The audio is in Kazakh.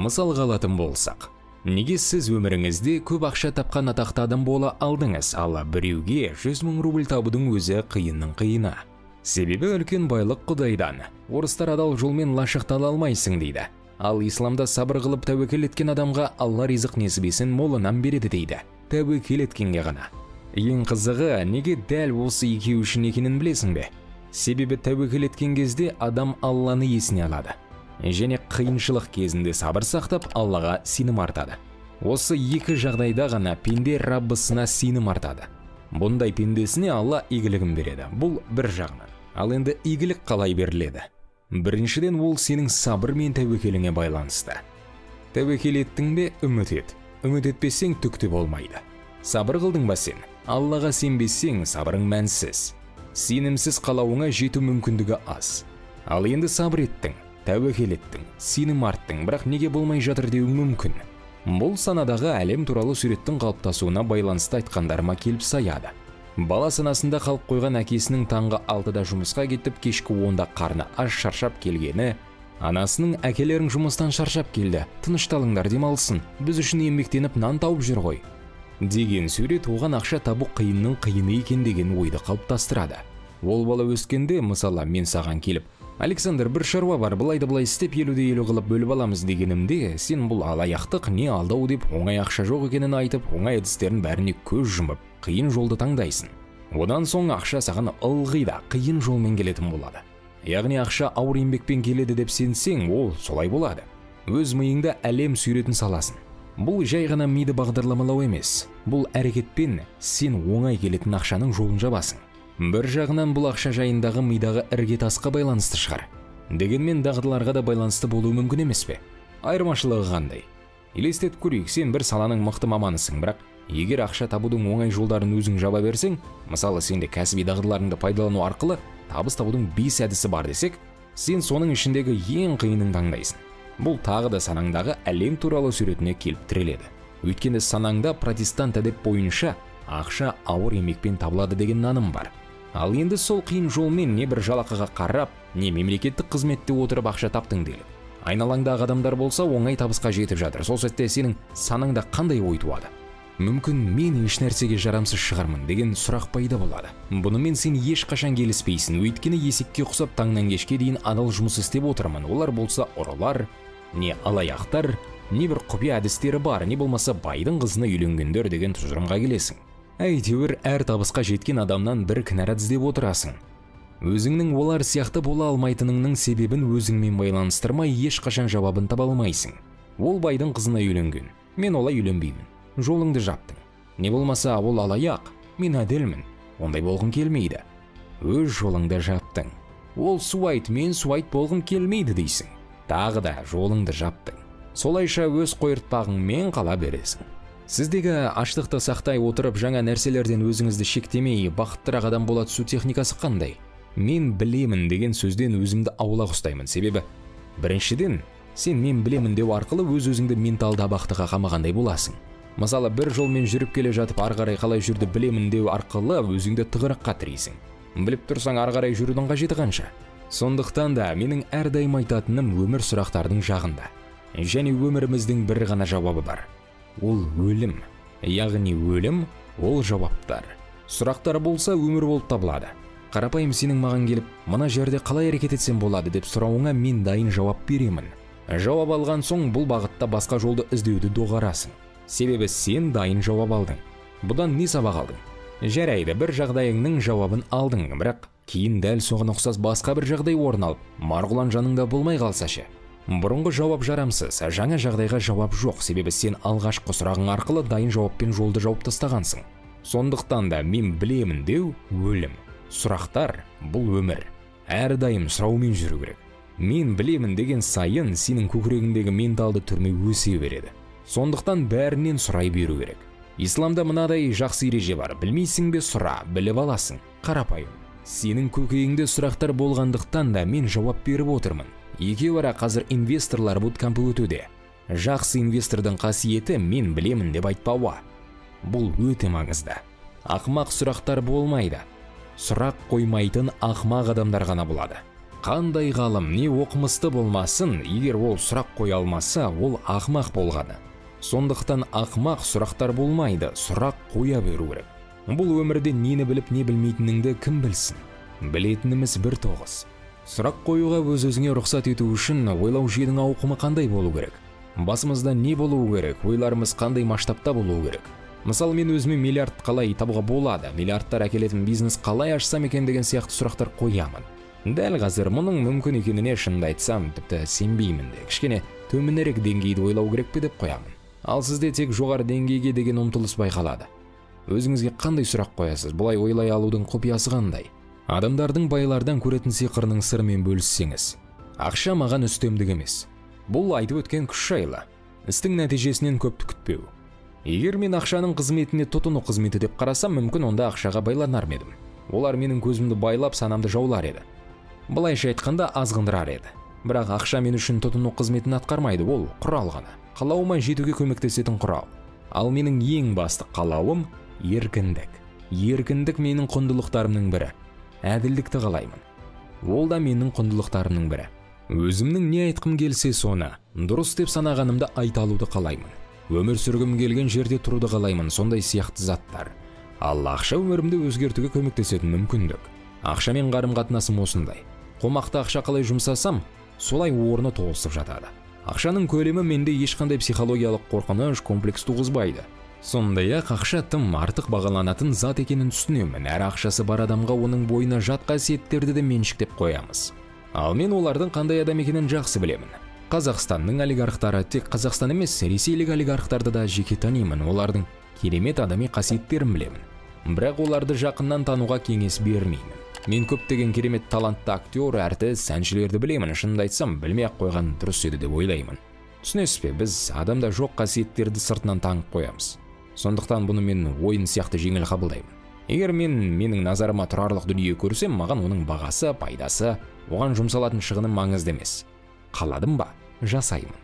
Мысалға алатын болсақ, неге сіз өміріңізде көп ақша тапқан атақты адам бола алдыңыз, ал біреуге 100 мың рубль табудың өзі қиынның қиыны. Себебі үлкен байлық Құдайдан. Орыстар адал жолмен лашықтала алмайсың дейді. Ал исламда сабыр қылып тәуекел еткен адамға Алла ризық несібесін молынан береді дейді. Тәуекел еткенге ғана. Ең қызығы, неге дәл осы екеуі үшін екенін білесің бе? Себебі тәуекел еткен кезде адам Алланы есіне алады. Және қиыншылық кезінде сабыр сақтап, Аллаға сенім артады. Осы екі жағдайда ғана пенде Раббысына сенім артады. Бұндай пендесіне Алла игілігін береді. Бұл бір жағынан. Ал енді игілік қалай беріледі? Біріншіден, ол сенің сабыр мен тәуекеліңе байланысты. Тәуекел еттің бе, үміт ет. Үміт етпесең, түк те болмайды. Сабыр қылдың ба сен? Аллаға сенбесең, сабырың мәнсіз. Сенімсіз қалауыңа жету мүмкіндігі аз. Ал енді сабыр еттің, тәуекел еттің, сенім арттың, бірақ неге болмай жатыр деуің мүмкін. Бұл санадағы әлем туралы суреттің қалыптасуына байланысты айтқандарыма келіп саяды. Бала санасында қалып қойған әкесінің таңғы 6-да жұмысқа кетіп, кешкі 10-да қарны аш шаршап келгені, анасының әкелерің жұмыстан шаршап келді, тынышталыңдар, демалсын, біз үшін еңбектеніп нан тауып жүр ғой деген сурет оған ақша табу қиынның қиыны екен деген ойды қалыптастырады. Ол бала өскенде, мысалы, мен саған келіп, Александр, бір шаруа бар, былай да былай істеп 50-де 50 қылып бөліп аламыз дегенімде, сен бұл алаяқтық, не алдау деп оңай ақша жоқ екенін айтып, оңай әдістерін бәріне көз жұмып, қиын жолды таңдайсың. Одан соң ақша саған ылғи да қиын жолмен келетін болады. Яғни ақша ауыр еңбекпен келеді деп сенсең, ол солай болады. Өз миыңда әлем суретін саласың. Бұл жай ғана миды бағдарламалау емес. Бұл әрекетпен сен оңай келетін ақшаның жолын жабасың. Бір жағынан бұл ақша жайындағы мидағы іргетасқа байланысты шығар. Дегенмен дағдыларға да байланысты болуы мүмкін емес пе? Айырмашылығы қандай? Елестетіп көрейік, сен бір саланың мықты маманысың, бірақ егер ақша табудың оңай жолдарын өзің жаба берсең, мысалы, сенде кәсіби дағдыларыңды пайдалану арқылы табыс табудың 5 әдісі бар десек, сен соның ішіндегі ең қиынын таңдайсың. Бұл тағы да санаңдағы әлем туралы суретіне келіп тіреледі. Өйткені санаңда протестант әдеп бойынша ақша ауыр еңбекпен табылады деген наным бар. Ал енді сол қиын жолмен не бір жалақыға қарап, не мемлекеттік қызметте отырып ақша таптың делік. Айналаңдағы адамдар болса оңай табысқа жетіп жатыр. Сол сәтте сенің санаңда қандай ой туады? Мүмкін мен еш нәрсеге жарамсыз шығармын деген сұрақ пайда болады. Бұнымен сен ешқашан келіспейсің, өйткені есекке ұқсап таңнан кешке дейін адал жұмыс істеп отырмын. Олар болса ұрылар, не алаяқтар, не бір құпия әдістері бар, не болмаса байдың қызына үйленгендер деген тұжырымға келесің. Әйтеуір әр табысқа жеткен адамнан бір кінәрат іздеп отырасың. Өзіңнің олар сияқты бола алмайтыныңның себебін өзіңмен байланыстырмай ешқашан жауабын таба алмайсың. Ол байдың қызына үйленген, мен олай үйленбеймін. Жолыңды жаптың. Не болмаса ол алаяқ, мен әділмін, ондай болғым келмейді. Өз жолыңды жаптың. Ол суайт, мен суайт болғым келмейді дейсің. Тағы да жолыңды жаптың. Солайша өз қойыртпағыңмен қала бересің. Сіздегі аштықты сақтай отырып жаңа нәрселерден өзіңізді шектемей бақыттырақ адам бола түсу техникасы қандай? Мен білемін деген сөзден өзімді аулақ ұстаймын. Себебі біріншіден, сен мен білемін деу арқылы өз-өзіңді менталды абақтыға қамағандай боласың. Мысалы, бір жолмен жүріп келе жатып ары қарай қалай жүрді білемін деу арқылы өзіңді тығырыққа тірейсің. Біліп тұрсаң ары қарай жүрудің қажеті қанша? Сондықтан да менің әрдайым айтатыным өмір сұрақтардың жағында. Және өміріміздің бір ғана жауабы бар. Ол өлім. Яғни өлім ол жауаптар. Сұрақтар болса өмір болып табылады. Қарапайым сенің маған келіп, мына жерде қалай әрекет етсем болады деп сұрауыңа мен дайын жауап беремін. Жауап алған соң бұл бағытта басқа жолды іздеуді доғарасың. Себебі сен дайын жауап алдың. Бұдан не сабақ алдың? Жарайды, бір жағдайыңның жауабын алдың, бірақ кейін дәл соған ұқсас басқа бір жағдай орын алып, марғұлан жаныңда болмай қалса ше? Бұрынғы жауап жарамсыз, жаңа жағдайға жауап жоқ, себебі сен алғашқы сұрағың арқылы дайын жауаппен жолды жауып тастағансың. Сондықтан да мен білемін деу өлім. Сұрақтар бұл өмір. Әрдайым сұраумен жүру керек. Мен білемін деген сайын сенің көкірегіңдегі менталды түрме өсе береді. Сондықтан бәрінен сұрай беру керек. Исламда мынадай жақсы ереже бар. Білмейсің бе, сұра, біліп аласың. Қарапайым. Сенің көкейіңде сұрақтар болғандықтан да мен жауап беріп отырмын. Екеуі ара қазір инвесторлар буткампы өтуде. Жақсы инвестордың қасиеті мен білемін деп айтпауы. Бұл өте маңызды. Ақымақ сұрақтар болмайды. Сұрақ қоймайтын ақымақ адамдар ғана болады. Қандай ғалым, не оқымысты болмасын, егер ол сұрақ қоя алмаса, ол ақымақ болғаны. Сондықтан ақымақ сұрақтар болмайды, сұрақ қоя беру керек. Бұл өмірде нені біліп, не білмейтініңді кім білсін? Білетініміз бір тоғыз. Сұрақ қоюға өз-өзіңе рұқсат ету үшін ойлау жүйенің ауқымы қандай болу керек? Басымызда не болуы керек, ойларымыз қандай масштабта болуы керек? Мысалы, мен өзіме миллиард қалай табуға болады, миллиардтар әкелетін бизнес қалай ашсам екен деген сияқты сұрақтар қоямын. Дәл қазір мұның мүмкін екеніне шынымды айтсам, тіпті сенбеймін де. Кішкене төменірек деңгейді ойлау керек пе деп қоямын. Ал сізде тек жоғары деңгейге деген ұмтылыс байқалады. Өзіңізге қандай сұрақ қоясыз? Бұлай ойлай алудың құпиясы қандай? Адамдардың байлардан көретін сиқырының сырымен бөліссеңіз. Ақша маған үстемдік емес. Бұл айтып өткен күш жайлы. Істің нәтижесінен көпті күтпеу. Егер мен ақшаның қызметіне тұтыну қызметі деп қарасам, мүмкін онда ақшаға байланар ма едім. Олар менің көзімді байлап, санамды жаулар еді. Былайша айтқанда азғындырар еді. Бірақ ақша мен үшін тұтыну қызметін атқармайды, ол құрал ғана. Қалауыма жетуге көмектесетін құрал. Ал менің ең басты қалауым еркіндік. Еркіндік менің құндылықтарымның бірі. Әділдікті қалаймын. Ол да менің құндылықтарымның бірі. Өзімнің не айтқым келсе соны, дұрыс деп санағанымды айта алуды қалаймын. Өмір сүргім келген жерде тұруды қалаймын, сондай сияқты заттар. Ал ақша өмірімді өзгертуге көмектесетін мүмкіндік. Ақшамен қарым-қатынасым осындай. Қомақты ақша қалай жұмсасам, солай орны толысып жатады. Ақшаның көлемі менде ешқандай психологиялық қорқыныш, комплекс туғызбайды. Сондай-ақ ақша тым артық бағаланатын зат екенін түсінемін. Әр ақшасы бар адамға оның бойына жат қасиеттерді де меншіктеп қоямыз. Ал мен олардың қандай адам екенін жақсы білемін. Қазақстанның олигархтары тек Қазақстан емес, ресейлік олигархтарды да жеке танимын. Олардың керемет адами қасиеттерін білемін. Бірақ оларды жақыннан тануға кеңес бермеймін. Мен көптеген керемет талантты актер, әртіс, әншілерді білемін. Шынымды айтсам, білмей-ақ қойған дұрыс еді деп ойлаймын. Түсінесіз бе, біз адамда жоқ қасиеттерді сыртынан таңып қоямыз. Сондықтан бұны мен ойын сияқты жеңіл қабылдаймын. Егер мен менің назарыма тұрарлық дүние көрсем, маған оның бағасы, пайдасы, оған жұмсалатын шығыны маңызды емес. Қаладым ба? Жасаймын.